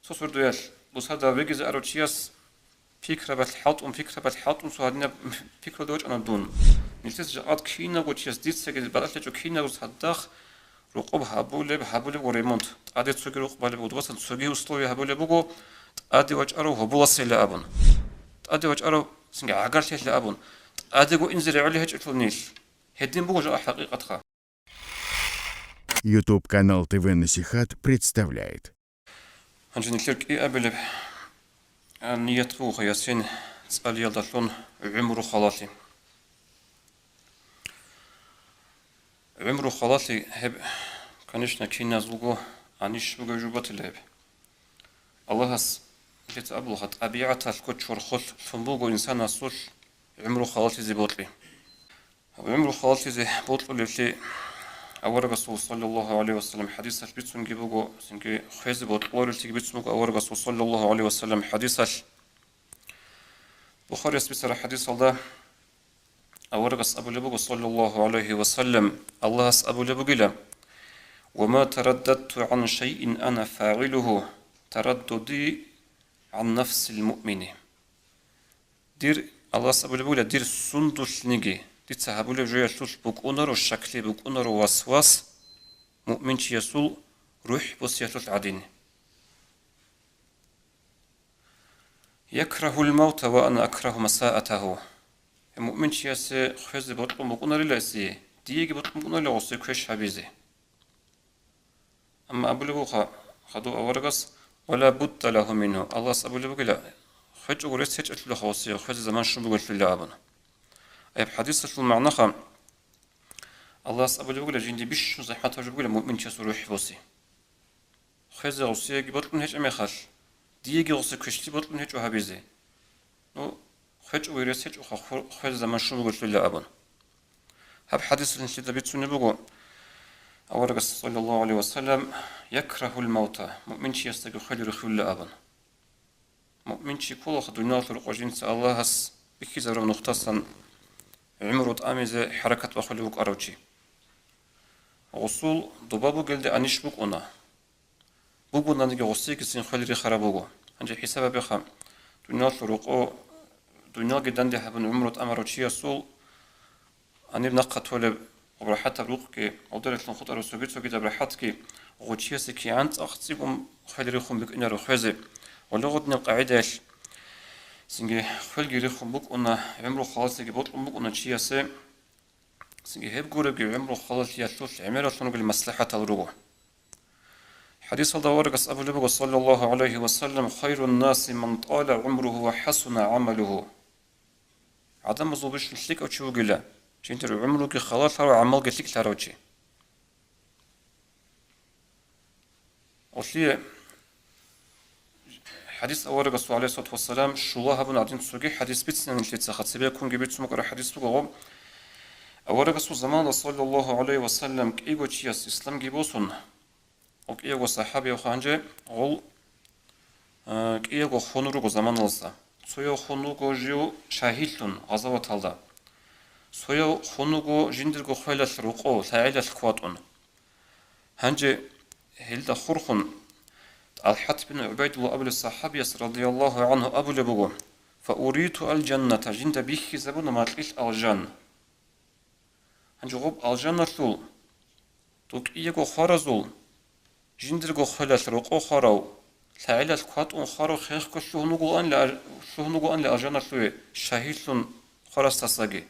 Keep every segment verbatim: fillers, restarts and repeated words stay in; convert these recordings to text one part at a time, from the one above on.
Цо сордоялъ бусада вегизе арав чияс пикрабалъ хӀалтӀун, пикрабалъ хӀалтӀун цо гьадинаб пикрада вачӀана дун. Нилъеца жакъад киналго чияс дицаги батӀалъичӀо киналго цадахъ рукъуб гьабулеб, гьабулеб буго ремонт. ТӀаде цоги рукъ балеб буго, дубасан цоги условия гьабулеб буго, тӀаде вачӀарав гьоболасейила абун. ТӀаде вачӀарав цинги гӀагарлъейила абун. ТӀадего инзе регӀули гьечӀелъул нилъ. Гьедин буго жакъа хӀакъикъатха. YouTube канал ТВ Насихат представляет. Гьанже нилъер кӀиабилеб, а, ният буго Ясин цӀалиялдалъун гӀумру халалъи. ГӀумру халалъи гьеб, конечно, киназулго анищ бугеб жо батила гьеб. Аллагьас нилъеца абулаха, тӀабигӀаталъго чорхолъ лъун буго инсанасулъ гӀумру халалъизе бокьи. ГӀумру халалъизе бокьулевлъи аварагасул, саллаллагьу гӀалайгьи вассалам, хӀадисалъ бицунги буго, цинги хвезе бокьуларевлъиги бицун буго аварагасул, саллаллагьу гӀалайгьи вассалам, хӀадисалъ. Бухарияс бицараб хӀадисалда аварагас абулеб буго, саллаллагьу гӀалайгьи вассалам, Аллагьас абулеб бугила: «Ва ма тараддадту гӀан шайин ана фагӀилугьу тараддуди гӀан нафсил муъмини». Дир, Аллагьас абулеб бугила, дир сундулъниги дица гьабулеб жоялъулъ букӀунаро щаклъи, букӀунаро васвас муъминчиясул рухӀ босиялъулъ гӀадин. «Якрагьул мавта ва ана акрагьу масаатагьу». Муъминчиясе хвезе бокьун букӀунарила гьесие, диеги бокьун букӀунарила гъосие квеш гьабизе. Амма абулеб буго хадув аварагас: «Ва ла будда лагьу мингьу», Аллагьас абулеб бугила, хвечӀого рес гьечӀелъулаха гъосие хвезе заман щун бугелъулила абун. Гьеб хӀадисалъул магӀнаха, Аллагьас абулеб бугила, жинде бищун захӀмат гьабулеб бугила муъминчиясул рухӀ боси. Хвезе гъосиеги бокьун гьечӀеб мехалъ, диеги гъосие квешлъи бокьун гьечӀо гьабизе. Ну, хвечӀого рес гьечӀоха ху-, хвезе заман щун бугелъулила абун. Гьаб хӀадисалъ нилъеда бицунеб буго, аварагас, саллаллагьу гӀалайгьи вассалам, «Якрагьул мавта», муъминчиясдаги хвел рихьулила абун. Муъминчи кколаха дуниялалъул рукъа жинца Аллагьас бихьизарураб нухдасан гӀумру тӀамизе хӀаракат бахулев вукӀарав чи. Гъосул доба бугелде анищ букӀуна. Бугонаниги гъосиеги цин хвел рихараб буго. Гьанже хӀисаб гьабеха, дуниялалъул рукъо, дуниялги данде гьабун гӀумру тӀамарав чиясул гьаниб нахъа толеб гъоб рахӀатаб рукъги, гъолдаралъун хутӀараб цоги-цогидаб рахӀатги гъов чиясе кигӀан цӀакъ цӀикӀкӀун хвел рихун букӀинаро хвезе. Гъоле гъодинаб къагӀидаялъ цинги хвелги рихун букӀуна, гӀумру халалъиги бокьун букӀуна чиясе. Цинги гьеб гуребги гӀумру халалъиялъулъ гӀемералъун ругел маслахӀатал руго. ХӀадисалда аварагас абулеб буго, саллаллагьу гӀалайгьи вассалам: «Хайрун наси ман тӀала гӀумругьу ва хӀасуна гӀамалугьу». ГӀадамазул бищун лъикӀав чи вугила, жиндир гӀумруги халалъарав, гӀамалги лъикӀлъарав чи. Гьелъие хӀадис аварагасул, гӀалайгьиссалату вассалам, щула гьабун гӀадин цоги хӀадис бицина нилъецаха, цебеккунги бицун букӀараб хӀадис буго гъоб. Аварагасул заманалда, саллаллагьу гӀалайгьи вассалам, кӀиго чияс исламги босун, гъол кӀиявго сахӀабияв гьанже гъол, а, кӀиявго хун руго заманалдаса. Цояв хун вуго жив шагьидлъун гъазаваталда. Цояв хун вуго жиндирго хвелалъ рокъов, лъагӀелалъ кватӀун. Гьанже гьелда хурхун ТӀалхӀат бин ГӀубайдулла абулев сахӀабияс, радияллагьу гӀангьу, абулеб буго: «Фауриту аль-жанната», жинда бихьизабуна макьилъ алжан. Гьанже гъоб алжаналъул дукӀиего хваразул, жиндирго хвелалъ рокъов хварав, лъагӀелалъ кватӀун хварав хехго лъугьун вугоанила, лъугьун вугоанила алжаналъуве шагьидлъун хварасдасаги.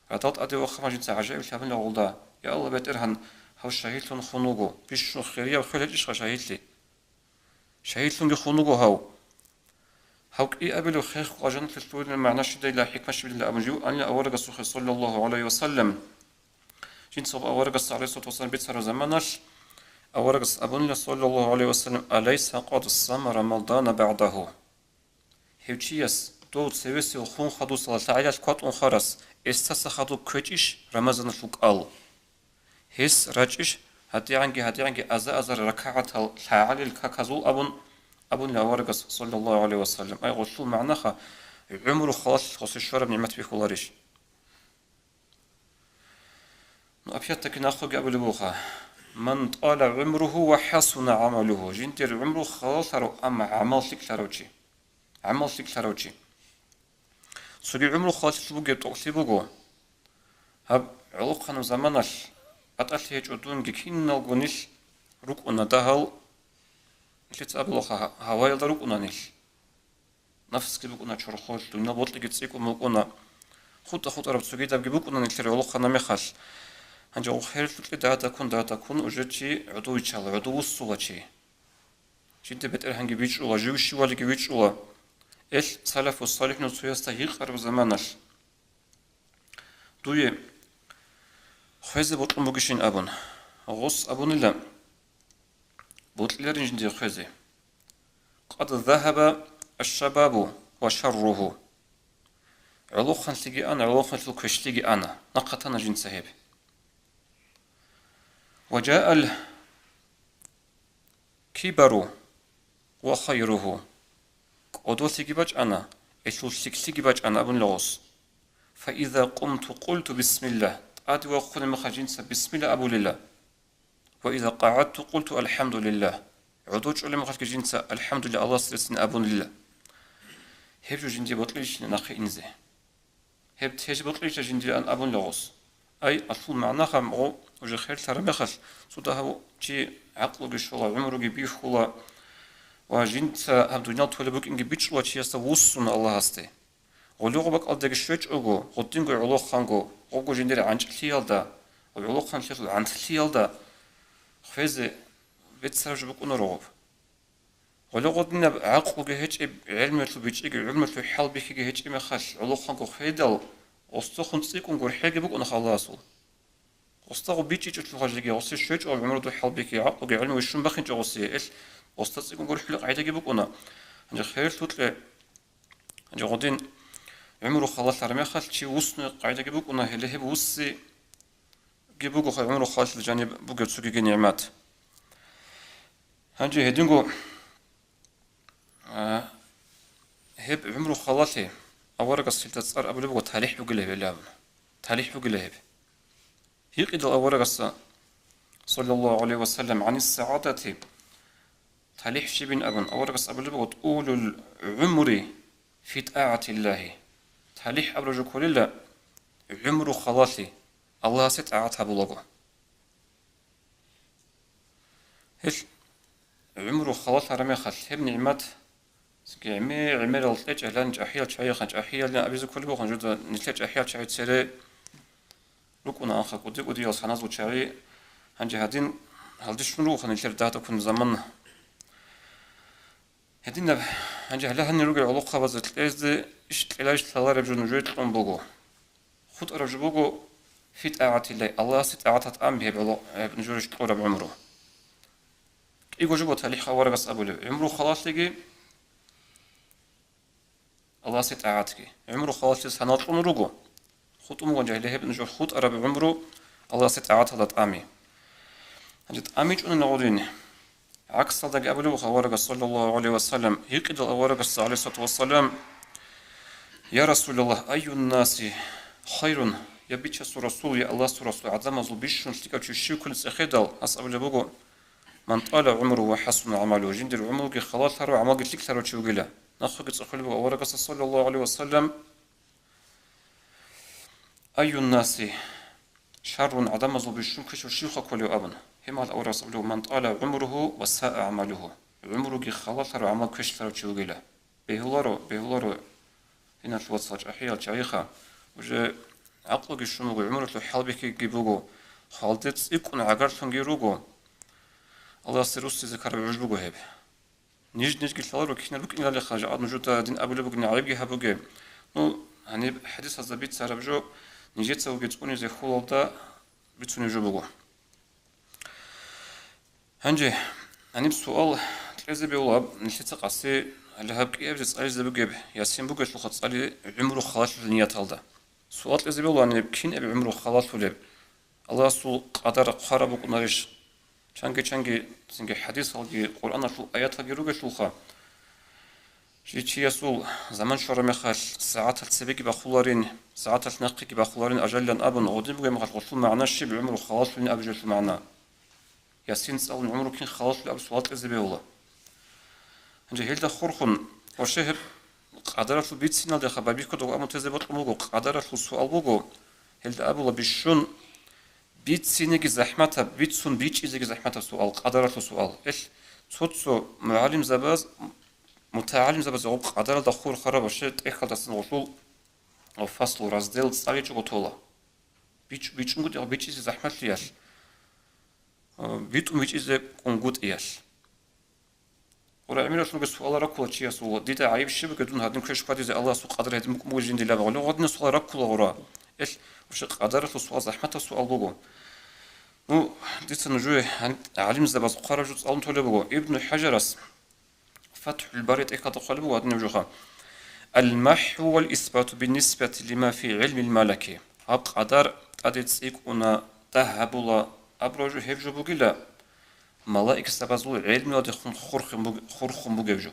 Радал тӀаде вахъана жинца гӀажаиблъи гьабуна гъолда: «Я Аллагь, БетӀергьан, гьав шагьидлъун хун вуго, бищун хирияб хвел гьечӀищха шагьидлъи? Шагьидлъунги хун вуго гьав». Гьав кӀиабилев хехго алжаналъе лъугьунеб магӀна щиб, дила хӀикмат щиб дила абун жив анила аварагасухъе, саллаллагьу гӀалайгьи ва саллам. Жинца аварагасда, гӀалайгьиссалату вассалам, бицараб заманалъ аварагас абунила, саллаллагьу гӀалайгьи ва саллам: «Алайса къад сама Рамадана багӀдагьу?» Гьев чияс дов цевесев хун хадусала лъагӀелалъ кватӀун хварас эсдаса хадуб кквечӀищ Рамазаналъул кӀал? Гьес рачӀищ гьадигӀанги-гьадигӀанги аза-азар ракагӀатал лъагӀалил каказул абун, абунила аварагас, саллаллагьу гӀалайгьи ва саллам. Ай, гъолъул магӀнаха, гӀумру халалъ гъосе щвараб нигӀмат бихьуларищ? Ну, опять-таки нахъеги абулеб буха, ман тӀала гӀумругьу ва хӀасуна гӀамалугьу, жиндир гӀумру халалъарав, амма гӀамал лъикӀлъарав чи. ГӀамал лъикӀлъарав чи. Цоги гӀумру халалъилъ бугеб тӀокӀлъи буго. Гьаб гӀолохъанаб заманалъ батӀалъи гьечӀо дунги киналго нилъ рукӀуна дагьал, нилъеца абулаха, гьаваялда рукӀуна нилъ. Нафсги букӀуна чорхолъ, дуниял бокьиги цӀикӀкӀун букӀуна. ХутӀа-хутӀараб цогидабги букӀуна нилъер гӀолохъанаб мехалъ. Гьанже гъоб херлъукье дада-кун, дада-кун уже чи гӀодов виччала, гӀодов вуссула чи. Жинда БетӀергьанги бичӀчӀула, жив щивалиги вичӀчӀула. Эл салафу салихӀунав цоясда гьикъараб заманалъ дуе хвезе бокьун бугищин абун, гъос абунила, бокьиларин жиндие хвезе. Къад загьаба аш-шабабу ва шарругьу. ГӀолохъанлъиги ана, гӀолохъанлъул квешлъиги ана, нахъа тана жинца гьеб. Ва жаал кибару ва хайругьу. КӀодолъиги бачӀана, гьелъул лъикӀлъиги бачӀана абунила гъос. Фаиза къумту къулту бисмиллагь, тӀаде вахъуна мехалъ жинца бисмилла абулила. Ва иза къагӀадту къулту алхӀамдулиллагь, гӀодов чӀолеб мехалъги жинца алхӀамдулиллагь Аллагьасе реццин абунила. Гьеб жо жиндие бокьилищина нахъе инзе. Гьеб тезе бокьилища жиндие ан абунила гъос. Ай, алъул магӀна гьаб гъо, уже херлъараб мехалъ, цо дагьав чи гӀакълуги щола, гӀумруги бихьула ва жинца гьаб дуниял толеб букӀинги бичӀчӀула чиясда вуссуна Аллагьасде. Гъоле гъоб бакӀалдаги щвечӀого, гъодинго гӀолохъанго, гъобго жиндир гӀанчӀлъиялда ва гӀолохъанлъиялъул гӀантлъиялда хвезе беццараб жо букӀунаро гъоб. Гъоле гъодинаб гӀакълуги гьечӀеб, гӀелмуялъул бичӀчӀиги, гӀумруялъул хӀалбихьиги гьечӀеб мехалъ гӀолохъанго хведал, гъосдехун цӀикӀкӀун гурхӀелги букӀуна халасул. Гъосда гъоб бичӀчӀичӀелъулха жеги, гъосие щвечӀо гӀумруялъул хӀалбихьи, гӀакълуги гӀелмуги щун бахинчӀо гъосие, эл гъосда цӀикӀкӀун гурхӀулеб къагӀидаги букӀуна. Гьанже херлъукье, гьанже гъодин гӀумру халалъараб мехалъ чи вуссуне къагӀидаги букӀуна, гьеле гьеб вуссиги бугоха гӀумру халалъил жаниб бугеб цогиги нигӀмат. Гьанже гьединго, а, гьеб гӀумру халалъи аварагас гьелда цӀар абулеб буго талихӀ бугила гьеб абун. ТалихӀ бугила гьеб. Гьикъидал аварагасда, саллаллагьу гӀалайгьи ва саллам, гӀанис сагӀадати, талихӀ щибин абун, аварагас абулеб буго, тӀулул гӀумри фи тӀагӀатиллагьи. ТалихӀ абураб жо кколила гӀумру халалъи, Аллагьасе тӀагӀат гьабулаго. Гьел гӀумру халалъараб мехалъ, гьеб нигӀмат гӀемер-гӀемерал кьечӀ гьелан чӀахӀиял чагӀихан, чӀахӀиялин абизе кколеб бугоха, жуда нилъер чӀахӀиял чагӀи цере рукӀуна анха кӀуди-кӀудиял саназул чагӀи. Гьанже гьадин гьалде щун ругоха нилъер дагьдаккун заман. Гьединаб, гьанже гьале гьанир ругел гӀолохъабазда кьезде иш кьелайищ лъалареб жо нужее кьун буго. ХутӀараб жо буго, фи тӀагӀатиллагь, Аллагьасе тӀагӀаталда тӀами гьеб гӀоло-, гьеб нужее кьураб гӀумру. КӀиго жо буго талихӀ аварагас абулеб, гӀумру халалъиги, Аллагьасе тӀагӀатги. ГӀумру халалъизе санал кьун руго. ХутӀун бугони гьеле гьеб нужер хутӀараб гӀумру Аллагьасе тӀагӀаталда тӀами. Гьанже тӀамичӀони гъодин. ГӀаксалдаги абулеб буго аварагас, саллаллагьу гӀалайгьи ва саллам, гьикъидал аварагасда, гӀалайгьиссалату вассалам: «Я Расулаллагь, айюннаси хайрун?» Я Бичасул Расул, я Аллагьасул Расул, гӀадамазул бищун лъикӀав чи щив кколин цӀехедал, гьас абулеб буго: «Ман тӀала гӀумругьу ва хӀасуна гӀамалугьу», жиндир гӀумруги халалъарав, гӀамалги лъикӀлъарав чи вугила. Нахъеги цӀехолеб буго аварагасда, саллаллагьу гӀалайгьи ва саллам: «Айюннаси шаррун», гӀадамазул бищун квешав щивха кколев абун. Гьеб мехалъ аварагас абулеб: «Ман тӀала гӀумругьу ва саа гӀамалугьу», гӀумруги халалъарав, гӀамал квешлъарав чи вугила. Бегьуларо, бегьуларо, диналъул вацал, чӀахӀиял чагӀиха, уже гӀакълуги щун буго, гӀумрулъул хӀалбихьиги буго, хвалде цӀикӀкӀун гӀагарлъунги руго. Аллагьасде руссизе ккараб гӀуж буго гьеб. Ниж-нижги лъаларо кинал рукӀиналдехха, жагӀад нужеда дин абулеб бугин гӀайибги гьабуге. Ну, гьаниб хӀадисазда бицараб жо, нижецаги цӀунизе хьулалда бицунеб жо буго. Гьанже, гьаниб суал кьезе бегьулаб, нилъеца къаси, гьале гьаб кӀиабизе цӀализе бугеб, ясин бугелъулха цӀали гӀумру халалъулел нияталда. Суал кьезе бегьулаан, гьеб кин гьеб гӀумру халалъулеб? Аллагьасул къадар хъвараб букӀунарищ? Чанги-чанги цинги хӀадисалги, Къуръаналъул аяталги ругелъулха, жий чиясул заман щвараб мехалъ, сагӀаталъ цебеги бахуларин, сагӀаталъ нахъеги бахуларин ажалилан абун, гъодин бугеб мехалъ гъолъул магӀна щиб, гӀумру халалъулин абижалъул магӀна? Ясин цӀалун гӀумру кин халалъулеб аб суал кьезе бегьула. Гьанже гьелда хурхун, вообще гьеб къадаралъул бициналдеха байбихьудав аму тезе бокьун буго, къадаралъул суал буго, гьелда абула бищун, бицинеги захӀматаб, бицун бичӀчӀизеги захӀматаб суал, къадаралъул суал. Ил цо-цо мугӀалимзабаз, мутагӀалимзабаз гъоб къадаралда хурхараб вообще тӀехьалдасан гъолъул гъоб фаслу, раздел цӀаличӀого тола. БичӀ-, бичӀчӀунгутӀи гъоб бичӀчӀизе захӀмалъиялъ, а, битӀун бичӀчӀизе кӀунгутӀиялъ. Гъура гӀемералъунги суал раккула чиясул: «Дида гӀайиб щиб бугеб дун гьадин квеш хьвадизе, Аллагьасул къадар гьедин букӀун буго жиндилан?» Гьале гъадин суал раккула гъура. Ил вообще къадаралъул суал захӀматаб суал буго. Ну, дица нужее гьаниб гӀалимзабаз хъвараб жо цӀалун толеб буго. Ибну ХӀажарас ФатхӀул Бари тӀехьалда хъвалеб буго гьадинаб жоха: «Ал-махӀу вал исбату биннисбати лима фи гӀилмил малаки». Гьаб къадар тӀаде цӀикӀкӀуна, дагь гьабула абураб жо гьеб жо бугила, малаикзабазул гӀелмуялдехун хурхун буг-, хурхун бугеб жо.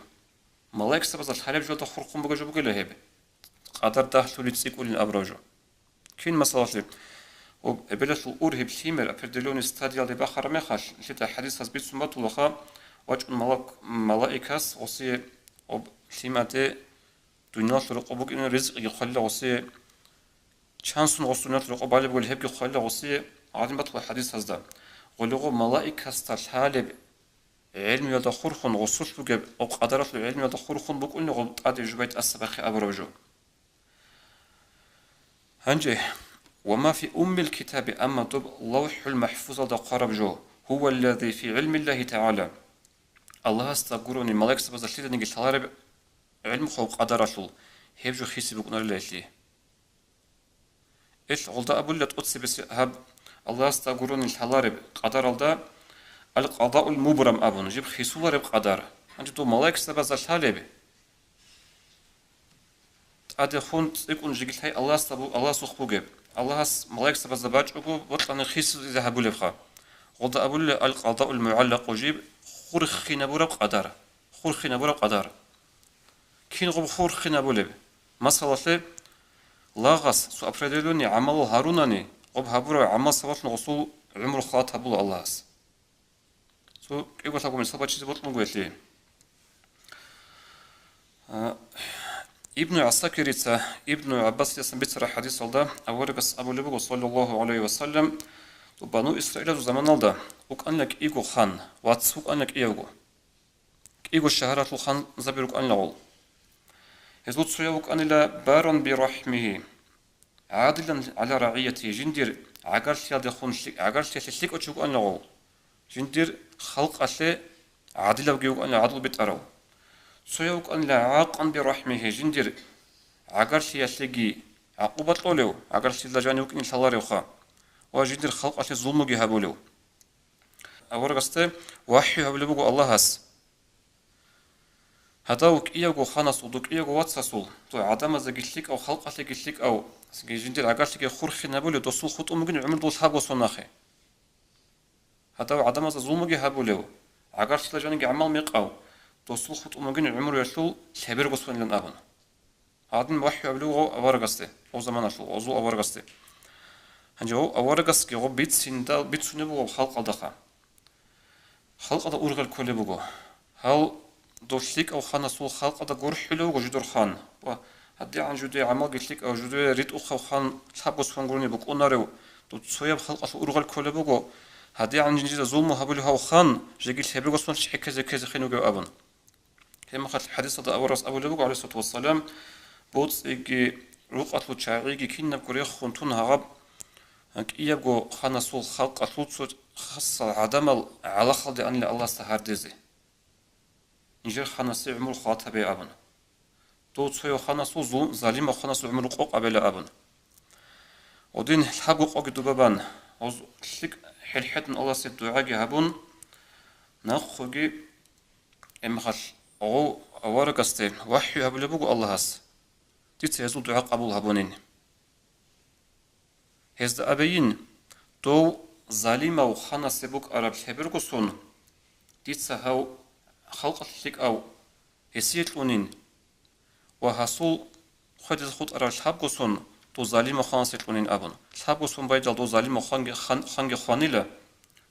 Малаикзабазда лъалеб жоялда хурхун бугеб жо бугила гьеб, къадар дагьлъулин цӀикӀкӀулин абураб жо. Кин масалалъе, об эбелалъул ургьиб лъимер определённый стадиялде бахараб мехалъ, лъида хӀадисаз бицун батулаха, вачӀун малак-, малаикас гъосие об лъимаде дуниялалъул рокъоб букӀине ризкъиги хъвалила гъосие, чансун гъос дуниялалъул рокъоб балеб бугел гьебги хъвалила гъосие, гьадин батула хӀадисазда. Гъолего малаикасда лъалеб гӀелмуялда хурхун гъосулъ бугеб, об къадаралъул гӀелмуялда хурхун букӀунего тӀаде жубай тӀаса бахъи абураб жо. Гьанже, «Ва ма фи уммил китаби», амма доб ЛавхӀул МахӀфузалда хъвараб жо, «гьуваллази фи гӀилмиллагьи тагӀала», Аллагьасда гурони малаикзабазда лъиданиги лъалареб гӀилмухъав къадаралъул, гьеб жо хиси букӀунарила гьелъие. Ил гъолда абулила тӀоцебесеб гьаб Аллагьасда гурони лъалареб къадаралда, «Ал-къадаул мубрам» абун, жиб хисулареб къадар. Гьанже дов малаикзабазда лъалеб, тӀадехун цӀикӀкӀун жеги лъай Аллагьасда бу-, Аллагьасухъ бугеб. Аллагьас малаикзабазда бачӀого бокьани хисизе гьабулебха. Гъолда абулила: «Ал-къадаул мугӀаллакъу», жиб хурхинабураб къадар. Хурхинабураб къадар. Кин гъоб хурхинабулеб? Масалалъе, лагъас цо определённый гӀамалал гьарунани, гъоб гьабураб гӀамал сабаблъун гъосул гӀумру халат гьабула Аллагьас. Цо кӀиго-лъабго мисал бачизе бокьун буго гьелъие. А, Ибну ГӀасакирица Ибну ГӀаббасидасан бицараб хӀадисалда аварагас абулеб буго, саллаллагьу гӀалайгьи ва саллам, Бану Исраилазул заманалда вукӀанила кӀиго хан, вац вукӀанила кӀиявго. КӀиго шагьаралъул ханзаби рукӀанила гъол. Гьезул цояв вукӀанила барран бирахӀмигьи, гӀадилан гӀала рагӀиятигьи, жиндир гӀагарлъиялдехун лъи-, гӀагарлъиялъе лъикӀав чи вукӀанила гъол. Жиндир халкъалъе гӀадилавги вукӀанила, гӀадлу битӀарав. Цояв вукӀанила гӀакъан бирахӀмигьи, жиндир гӀагарлъиялъеги гӀакъуба кьолев, гӀагарлъиялда жанив вукӀине лъаларевха, ва жиндир халкъалъе зулмуги гьабулев. Аварагасде вахӀю гьабулеб буго Аллагьас. Гьадав кӀиявго ханасул, дов кӀиявго вацасул, дов гӀадамазеги лъикӀав, халкъалъеги лъикӀав, жиндир гӀагарлъиги хурхинабулев, досул хутӀун бугин гӀумру дов лъабго сон нахъе. Гьадав гӀадамазда зулмуги гьабулев, гӀагарлъила жаниги гӀамал мекъав, досул хутӀун бугин гӀумруялъул лъеберго сонилан абун. Гьадин вахӀю абулеб буго аварагасде, гъов заманалъул, гъозул аварагасде. Гьанже гъов аварагасги гъоб бицинда-, бицунеб буго халкъалдаха. Халкъалда ургъел кколеб буго. Гьав дов лъикӀав ханасул халкъалда гурхӀулев вуго жидер хан. Ва гьадигӀан жуде гӀамалги лъикӀав, жуде ритӀухъав хан лъабго сон гурони букӀунарев, дов цояб халкъалъул ургъел кколеб буго, гьадигӀан жинда зулму гьабулев гьав хан, жеги лъеберго сон чи хӀеккезе ккезе хин вугев абун. Гьеб мехалъ хӀадисалда аварагас абулеб буго, гӀалайгьиссалату вассалам, боцӀиги, рукъалъул чагӀиги кинабго рехун тун гьагъаб кӀиябго ханасул халкъалъул цо хасал гӀадамал гӀалахалде анила Аллагьасда гьардезе. Нижер ханасе гӀумру халат гьабе абун. Дов цояв ханасул зул-, залимав ханасул гӀумру къокъ абела абун. Гъодин лъабго къоги дуба бан, гъоз лъикӀ хӀерхӀетун Аллагьасе дугӀаги гьабун, нахъоги Гьебмехалъ гъов аварагасде вахӀю гьабулеб буго Аллагьас, дица гьезул дугӀа къабул гьабунин. Гьезда абейин, дов залимав ханасе букӀараб лъеберго сон, дица гьав халкъалъе лъикӀав гьесие кьунин, ва гьасул хведизе хутӀарал лъабго сон дов залимав ханасе кьунин абун. Лъабго сон байдал дов залимав ханги, хан-, ханги хванила,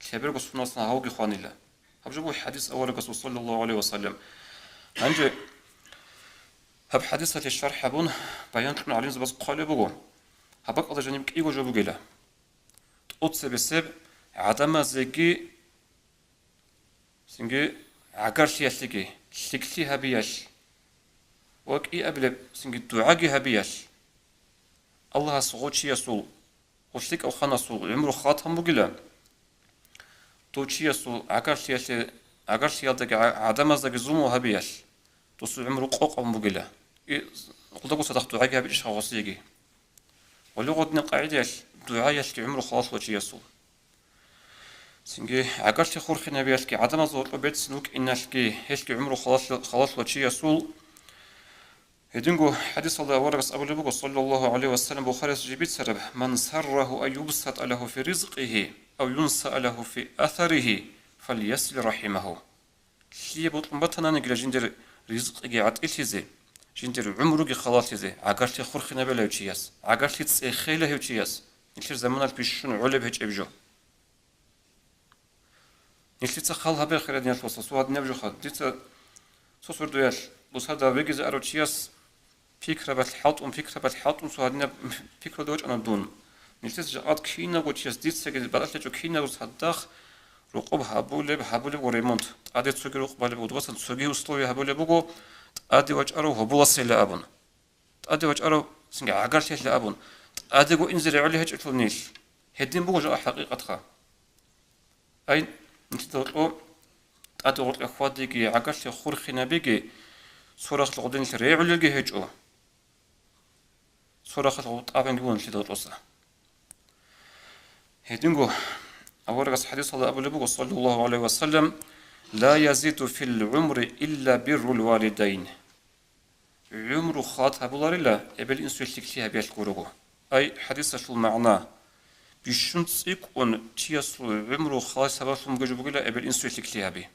Лъеберго суннаталдасан гьавги хванила. Гьаб жо буго хӀадис аварагасул, саллаллагьу гӀалайгьи ва саллам. Гьанже гьаб хӀадисалъе шархӀ гьабун, баян кьун гӀалимзабаз хъвалеб буго, гьаб бакӀалда жаниб кӀиго жо бугила. ТӀоцебесеб гӀадамазеги, цинги гӀагарлъиялъеги лъикӀлъи гьабиялъ ва кӀиабилеб цинги дугӀаги гьабиялъ. Аллагьас гъов чиясул, гъов лъикӀав ханасул гӀумру халатан бугила, дов чиясул гӀагарлъиялъе, гӀагарлъиялдаги гӀа-, гӀадамаздаги зулму гьабиялъ, досул гӀумру къокъ абун бугила. И, гъолдаго цадахъ дугӀаги гьабичӀищха гъосиеги? Гъоле гъодинаб къагӀидаялъ дугӀаялъги гӀумру халалъула чиясул. Цинги гӀагарлъи хурхинабиялъги, гӀадамазул гьоркьоб берцин вукӀиналъги, гьелъги гӀумру халалъ-, халалъула чиясул. Гьединго хӀадисалда аварагас абулеб буго, саллаллагьу гӀалайгьи ва саллам, Бухарияс жиб бицараб: «Ман саррагьу ан юбсатӀа лагьу фи ризкъигьи, ав юнсаъа лагьу фи асаригьи, фальясил рахӀимагьу». Лъие бокьун батананигила жиндир ризкъиги гӀатӀилъизе, жиндир гӀумруги халалъизе, гӀагарлъи хурхинабилев чияс, гӀагарлъи цӀехейила гьев чияс, нилъер заманалъ бищун гӀолеб гьечӀеб жо. Нилъеца хал гьабе, хириял диналъул вацал, цо гьадинаб жоха. Дица цо сордоялъ бусада вегизе арав чияс пикрабалъ хӀалтӀун, пикрабалъ хӀалтӀун цо гьадинаб пикрада вачӀана дун. Нилъеца жакъад кинавго чияс, дицаги батӀалъи гьечӀо, кинавго цадахъ рокъоб гьабулеб, гьабулеб ва ремонт. ТӀаде цоги рукъ балеб, удобасан цоги условия гьабулеб буго, тӀаде вачӀарав гьоболасейила абун. ТӀаде вачӀарав цинги гӀагарлъиялъе абун, тӀадего инзе регӀулев гьечӀелъул нилъ. Гьедин буго жо хӀакъикъатха. Ай, нилъеда гьоркьо тӀаде гъоркье хьвадиги, гӀагарлъи хурхинабиги, цо рахъалъ гъодинилъ регӀулелги гьечӀо. Цо рахъалъ гъоб тӀабанги буго нилъеда гьоркьоса. Гьединго аварагас хӀадисалда абулеб буго, саллаллагьу гӀалайгьи ва саллам: «Ла язиду фил гӀумри илла биррул валидайн». ГӀумру халат гьабуларила эбел-инсуе лъикӀлъи гьабиялъ гурого. Ай, хӀадисалъул магӀна: бищун цӀикӀкӀун чиясул гӀумру халат сабаблъун бугеб жо бугила эбел-инсуе лъикӀлъи гьаби.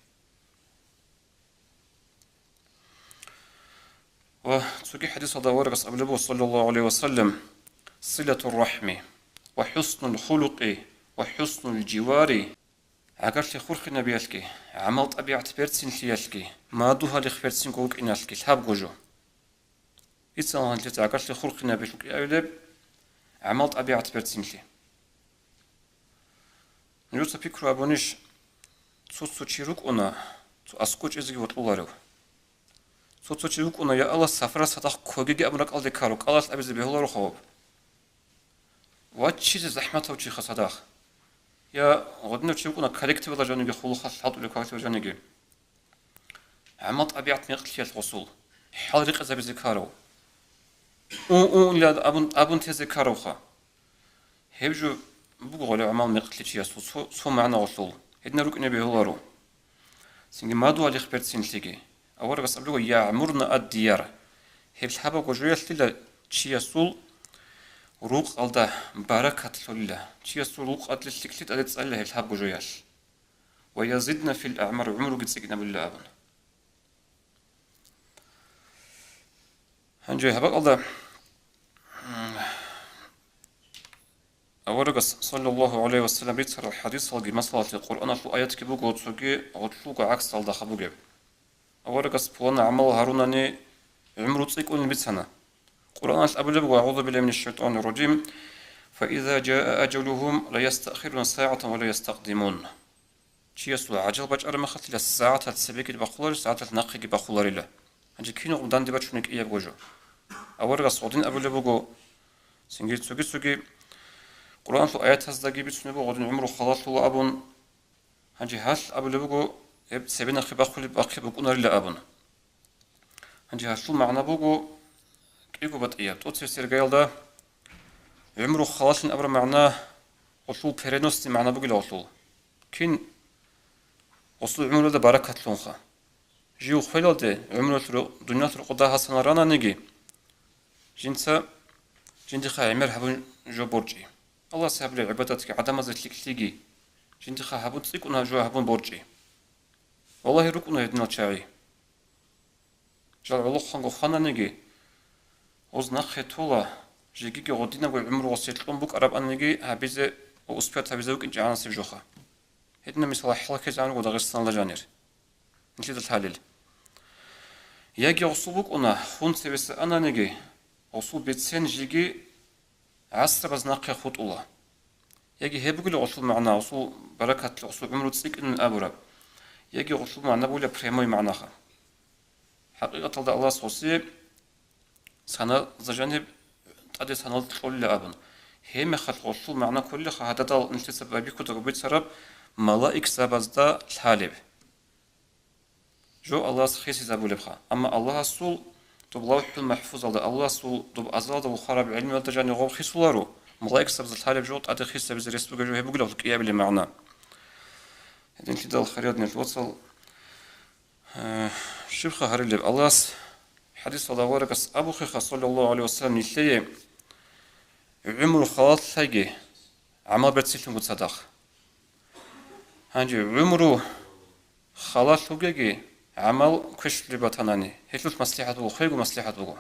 Ва цоги хӀадисалда аварагас абулеб буго, саллаллагьу гӀалайгьи ва саллам: «Силатур рахӀми ва хӀуснул хулукъи ва хӀуснул живари». ГӀагарлъи хурхинабиялъги, гӀамал-тӀабигӀат берцинлъиялъги, мадугьалихъ берцинго вукӀиналъги лъабго жо. Ицалгьанлъица гӀагарлъи хурхинабиялъ вукӀинаилеб гӀамал-тӀабигӀат берцинлъи. Нужеца пикру абунищ, цо-цо чи рукӀуна, цо аскӀов чӀезеги вокьуларев. Цо-цо чи рукӀуна, я Аллагь, сапаралъ цадахъ ккогеги абун ракӀалде ккарав, кӀалалъ абизе бегьуларо хаваб. Ваччизе захӀматав чиха цадахъ. Я гъодинав чи вукӀуна коллективалда жаниги, хъулухъалъ хӀалтӀулев коллективалда жаниги. ГӀамал-тӀабигӀат мекълъиялъ гъосул, хӀал рекъезабизе ккарав. У-у-ла абун, абун тезе ккаравха. Гьеб жо буго гъолеб гӀамал мекълъи чиясул цо, цо магӀна гъолъул. Гьединал рукӀине бегьуларо. Цинги мадугьалихъ берцинлъиги. Аварагас абулего: «ЯгӀмурна ад-дияр». Гьеб лъабабго жоялъила чиясул рукъалда баракат лъолила. Чиясул рукъалъе лъикӀлъи тӀаде цӀалила гьеб лъабабго жоялъ. «Ва язидна фил аъмар», гӀумруги цӀикӀкӀинабулила абун. Гьанже гьаб бакӀалда, м, аварагас, саллаллагьу гӀалайгьи ва саллам, бицарал хӀадисалги, масалалъе, Къуръаналъул аятги буго, цоги гъорлъулго гӀаксалда бугеб. Аварагас пулана гӀамал гьарунани гӀумру цӀикӀкӀунин бицана. Къуръаналъ абулеб буго: «АгӀузу биллагьи минаш шайтӀанир ражим. Фа иза жаа ажалугьум ла ястаъхируна сагӀатан ва ла ястакъдимун». Чиясул гӀажал бачӀараб мехалъила сагӀаталъ цебеги бахъуларила, сагӀаталъ нахъеги бахъуларила. Гьанже кинабго данде бачуна кӀиябго жо. Аварагас гъодин абулеб буго, цинги цоги-цоги Къуръаналъул аятаздаги бицунеб буго гъодин гӀумру халалъула абун. Гьанже гьалъ абулеб буго, гьеб цебе нахъе бахъулеб бахъи букӀунарила абун. Гьанже гьалъул магӀна буго кӀиго батӀияб. ТӀоцебесеб иргаялда гӀумру халалъин абураб магӀна гъолъул переносный магӀна бугила гъолъул. Кин гъосул гӀумруялда баракат лъунха. Жив хвелалде гӀумруялъ ру-, дуниялалъ рукъуда гьасана рананиги, жинца жиндихъа гӀемер гьабун жо борчӀи. Аллагьасе гьабулеб гӀибадатги гӀадамазе лъикӀлъиги жиндихъа гьабун цӀикӀкӀун жо гьабун борчӀи. Валлагьи, рукӀуна гьединал чагӀи. Жал гӀолохъанго хвананиги, гъоз нахъе тола, жегиги гъодинабго гӀумру гъосе кьун букӀарабаниги гьабизе ва успех гьабизе вукӀинчӀеб гӀанасеб жоха. Гьедина, мисал, хӀалакизегӀан руго Дагъистаналда жанир. Нилъеда лъалел. Яги гъусул букӀуна, хун цевеса ананиги, гъусул бецен жеги гӀасрабаз нахъе хутӀула. Яги гьеб бугила гъусул магӀна, гъусул баракат, гъусул гӀумру цӀикӀкӀунин абураб. Яги гъусул магӀна бугила прямой магӀнаха. ХӀакъикъаталда Аллагьас гъосие саназда жаниб тӀаде санал кьолила абун. Гьеб мехалъ гъусул магӀна кколилаха гьададал нилъеца байбихьуда бицараб малаикзабазда лъалеб. Жо Аллагьас хисизабулебха. Амма Аллагьасул доб ЛавхӀул МахӀфузалда, Аллагьасул доб азалда вухараб гӀилмуялда жанив гъов хисуларо, малаикзабазда лъалеб жо тӀаде хисабизе рес бугеб жо гьеб бугила гьелъул кӀиабилеб магӀна. Гьединлъидал, хириял диналъул вацал, э, щибха гьарилеб? Аллагьас хӀадисалда аварагас абухъеха, саллаллагьу гӀалайгьи ва саллам, нилъее: «ГӀумру халалъ лъайги, гӀамал берцинлъунго цадахъ». Гьанже гӀумру халалъ вугеги, гӀамал квешлъи батанани, гьелъулъ маслихӀат буго, хвего маслихӀат буго.